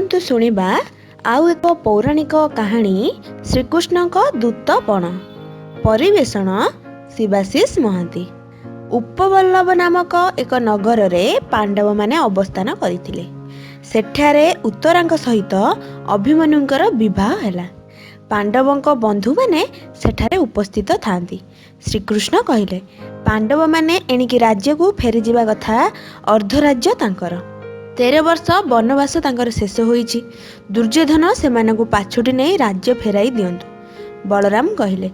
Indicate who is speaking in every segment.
Speaker 1: ଆସନ୍ତୁ ଶୁଣିବା ଆଉ ଏକ ପୌରାଣିକ କାହାଣୀ, ଶ୍ରୀକୃଷ୍ଣଙ୍କ ଦୂତପଣ। ପରିବେଷଣ ଶିବାଶିଷ ମହାନ୍ତି। ଉପବଲ୍ଲଭ ନାମକ ଏକ ନଗରରେ ପାଣ୍ଡବମାନେ ଅବସ୍ଥାନ କରିଥିଲେ। ସେଠାରେ ଉତ୍ତରାଙ୍କ ସହିତ ଅଭିମନ୍ୟୁଙ୍କର ବିବାହ ହେଲା। ପାଣ୍ଡବଙ୍କ ବନ୍ଧୁମାନେ ସେଠାରେ ଉପସ୍ଥିତ ଥାଆନ୍ତି। ଶ୍ରୀକୃଷ୍ଣ କହିଲେ, ପାଣ୍ଡବମାନେ ଏଣିକି ରାଜ୍ୟକୁ ଫେରିଯିବା କଥା। ଅର୍ଦ୍ଧରାଜ୍ୟ ତାଙ୍କର। 13 ବର୍ଷ ବନବାସ ତାଙ୍କର ଶେଷ ହୋଇଛି। ଦୁର୍ଯ୍ୟୋଧନ ସେମାନଙ୍କୁ ପାଛୋଟି ନେଇ ରାଜ୍ୟ ଫେରାଇ ଦିଅନ୍ତୁ। ବଳରାମ କହିଲେ,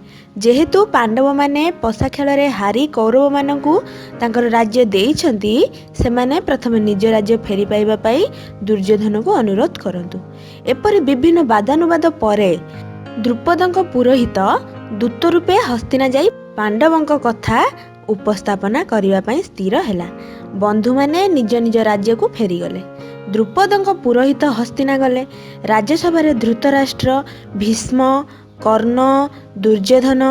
Speaker 1: ଯେହେତୁ ପାଣ୍ଡବମାନେ ପଶା ଖେଳରେ ହାରି କୌରବମାନଙ୍କୁ ତାଙ୍କର ରାଜ୍ୟ ଦେଇଛନ୍ତି, ସେମାନେ ପ୍ରଥମେ ନିଜ ରାଜ୍ୟ ଫେରି ପାଇବା ପାଇଁ ଦୁର୍ଯ୍ୟୋଧନକୁ ଅନୁରୋଧ କରନ୍ତୁ। ଏପରି ବିଭିନ୍ନ ବାଦାନୁବାଦ ପରେ ଦ୍ରୁପଦଙ୍କ ପୁରୋହିତ ଦୂତ ରୂପେ ହସ୍ତିନା ଯାଇ ପାଣ୍ଡବଙ୍କ କଥା ଉପସ୍ଥାପନା କରିବା ପାଇଁ ସ୍ଥିର ହେଲା। ବନ୍ଧୁମାନେ ନିଜ ନିଜ ରାଜ୍ୟକୁ ଫେରିଗଲେ। ଦ୍ରୁପଦଙ୍କ ପୁରୋହିତ ହସ୍ତିନା ଗଲେ। ରାଜସଭାରେ ଧୃତରାଷ୍ଟ୍ର, ଭୀଷ୍ମ, କର୍ଣ୍ଣ, ଦୁର୍ଯ୍ୟୋଧନ,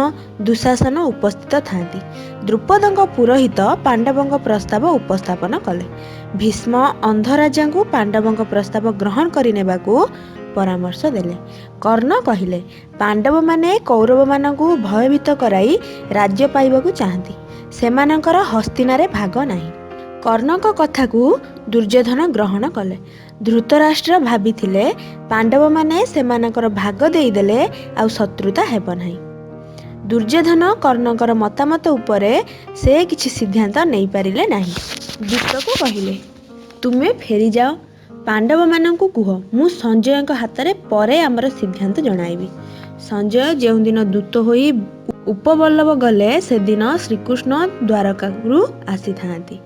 Speaker 1: ଦୁଃଶାସନ ଉପସ୍ଥିତ ଥାଆନ୍ତି। ଦ୍ରୁପଦଙ୍କ ପୁରୋହିତ ପାଣ୍ଡବଙ୍କ ପ୍ରସ୍ତାବ ଉପସ୍ଥାପନ କଲେ। ଭୀଷ୍ମ ଅନ୍ଧରାଜାଙ୍କୁ ପାଣ୍ଡବଙ୍କ ପ୍ରସ୍ତାବ ଗ୍ରହଣ କରିନେବାକୁ ପରାମର୍ଶ ଦେଲେ। କର୍ଣ୍ଣ କହିଲେ, ପାଣ୍ଡବମାନେ କୌରବମାନଙ୍କୁ ଭୟଭୀତ କରାଇ ରାଜ୍ୟ ପାଇବାକୁ ଚାହାନ୍ତି। ସେମାନଙ୍କର ହସ୍ତିନାରେ ଭାଗ ନାହିଁ। କର୍ଣ୍ଣଙ୍କ କଥାକୁ ଦୁର୍ଯ୍ୟୋଧନ ଗ୍ରହଣ କଲେ। ଧୃତରାଷ୍ଟ୍ର ଭାବିଥିଲେ, ପାଣ୍ଡବମାନେ ସେମାନଙ୍କର ଭାଗ ଦେଇଦେଲେ ଆଉ ଶତ୍ରୁତା ହେବ ନାହିଁ। ଦୁର୍ଯ୍ୟୋଧନ କର୍ଣ୍ଣଙ୍କର ମତାମତ ଉପରେ ସେ କିଛି ସିଦ୍ଧାନ୍ତ ନେଇପାରିଲେ ନାହିଁ। ଦୂତକୁ କହିଲେ, ତୁମେ ଫେରିଯାଅ, ପାଣ୍ଡବମାନଙ୍କୁ କୁହ ମୁଁ ସଞ୍ଜୟଙ୍କ ହାତରେ ପରେ ଆମର ସିଦ୍ଧାନ୍ତ ଜଣାଇବି। ସଞ୍ଜୟ ଯେଉଁଦିନ ଦୂତ ହୋଇ ଉପବଲ୍ଲଭ ଗଲେ, ସେଦିନ ଶ୍ରୀକୃଷ୍ଣ ଦ୍ୱାରକାରୁ ଆସିଥାନ୍ତି।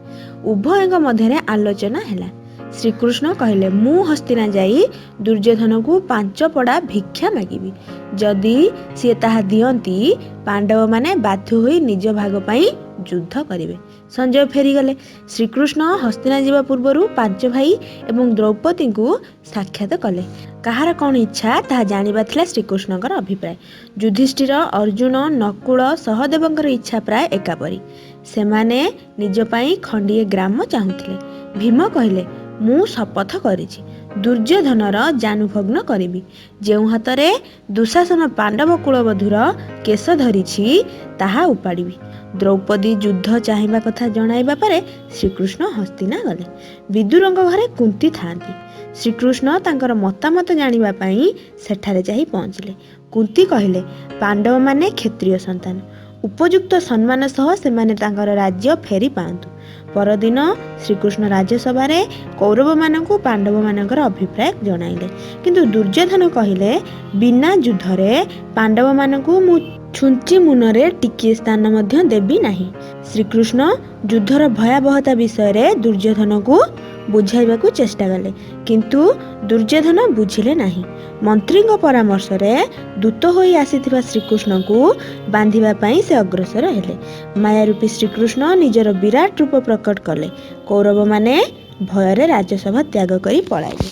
Speaker 1: ଉଭୟଙ୍କ ମଧ୍ୟରେ ଆଲୋଚନା ହେଲା। ଶ୍ରୀକୃଷ୍ଣ କହିଲେ, ମୁଁ ହସ୍ତିନା ଯାଇ ଦୁର୍ଯ୍ୟୋଧନକୁ 5 ପଡ଼ା ଭିକ୍ଷା ମାଗିବି। ଯଦି ସିଏ ତାହା ଦିଅନ୍ତି, ପାଣ୍ଡବମାନେ ବାଧ୍ୟ ହୋଇ ନିଜ ଭାଗ ପାଇଁ ଯୁଦ୍ଧ କରିବେ। ସଞ୍ଜୟ ଫେରିଗଲେ। ଶ୍ରୀକୃଷ୍ଣ ହସ୍ତିନା ଯିବା ପୂର୍ବରୁ 5 ଭାଇ ଏବଂ ଦ୍ରୌପଦୀଙ୍କୁ ସାକ୍ଷାତ କଲେ। କାହାର କ'ଣ ଇଚ୍ଛା ତାହା ଜାଣିବା ଥିଲା ଶ୍ରୀକୃଷ୍ଣଙ୍କର ଅଭିପ୍ରାୟ। ଯୁଧିଷ୍ଠିର, ଅର୍ଜୁନ, ନକୁଳ, ସହଦେବଙ୍କର ଇଚ୍ଛା ପ୍ରାୟ ଏକାପରି। ସେମାନେ ନିଜ ପାଇଁ ଖଣ୍ଡିଏ ଗ୍ରାମ ଚାହୁଁଥିଲେ। ଭୀମ କହିଲେ, ମୁଁ ଶପଥ କରିଛି ଦୁର୍ଯ୍ୟୋଧନର ଜାନୁଭଗ୍ନ କରିବି। ଯେଉଁ ହାତରେ ଦୁଃଶାସନ ପାଣ୍ଡବ କୁଳବଧୂର କେଶ ଧରିଛି, ତାହା ଉପାଡ଼ିବି। ଦ୍ରୌପଦୀ ଯୁଦ୍ଧ ଚାହିଁବା କଥା ଜଣାଇବା ପରେ ଶ୍ରୀକୃଷ୍ଣ ହସ୍ତିନା ଗଲେ। ବିଦୁରଙ୍କ ଘରେ କୁନ୍ତି ଥାଆନ୍ତି। ଶ୍ରୀକୃଷ୍ଣ ତାଙ୍କର ମତାମତ ଜାଣିବା ପାଇଁ ସେଠାରେ ଯାଇ ପହଞ୍ଚିଲେ। କୁନ୍ତି କହିଲେ, ପାଣ୍ଡବମାନେ କ୍ଷତ୍ରିୟ ସନ୍ତାନ। ଉପଯୁକ୍ତ ସମ୍ମାନ ସହ ସେମାନେ ତାଙ୍କର ରାଜ୍ୟ ଫେରି ପାଆନ୍ତୁ। ପରଦିନ ଶ୍ରୀକୃଷ୍ଣ ରାଜସଭାରେ କୌରବମାନଙ୍କୁ ପାଣ୍ଡବମାନଙ୍କର ଅଭିପ୍ରାୟ ଜଣାଇଲେ। କିନ୍ତୁ ଦୁର୍ଯ୍ୟୋଧନ କହିଲେ, ବିନା ଯୁଦ୍ଧରେ ପାଣ୍ଡବମାନଙ୍କୁ ମୁଁ ଛୁଞ୍ଚି ମୁନରେ ଟିକିଏ ସ୍ଥାନ ମଧ୍ୟ ଦେବି ନାହିଁ। ଶ୍ରୀକୃଷ୍ଣ ଯୁଦ୍ଧର ଭୟାବହତା ବିଷୟରେ ଦୁର୍ଯ୍ୟୋଧନକୁ ବୁଝାଇବାକୁ ଚେଷ୍ଟା କଲେ, କିନ୍ତୁ ଦୁର୍ଯ୍ୟୋଧନ ବୁଝିଲେ ନାହିଁ। ମନ୍ତ୍ରୀଙ୍କ ପରାମର୍ଶରେ ଦୂତ ହୋଇ ଆସିଥିବା ଶ୍ରୀକୃଷ୍ଣଙ୍କୁ ବାନ୍ଧିବା ପାଇଁ ସେ ଅଗ୍ରସର ହେଲେ। ମାୟାରୂପୀ ଶ୍ରୀକୃଷ୍ଣ ନିଜର ବିରାଟ ରୂପ ପ୍ରକଟ କଲେ। କୌରବମାନେ ଭୟରେ ରାଜସଭା ତ୍ୟାଗ କରି ପଳାଇଲେ।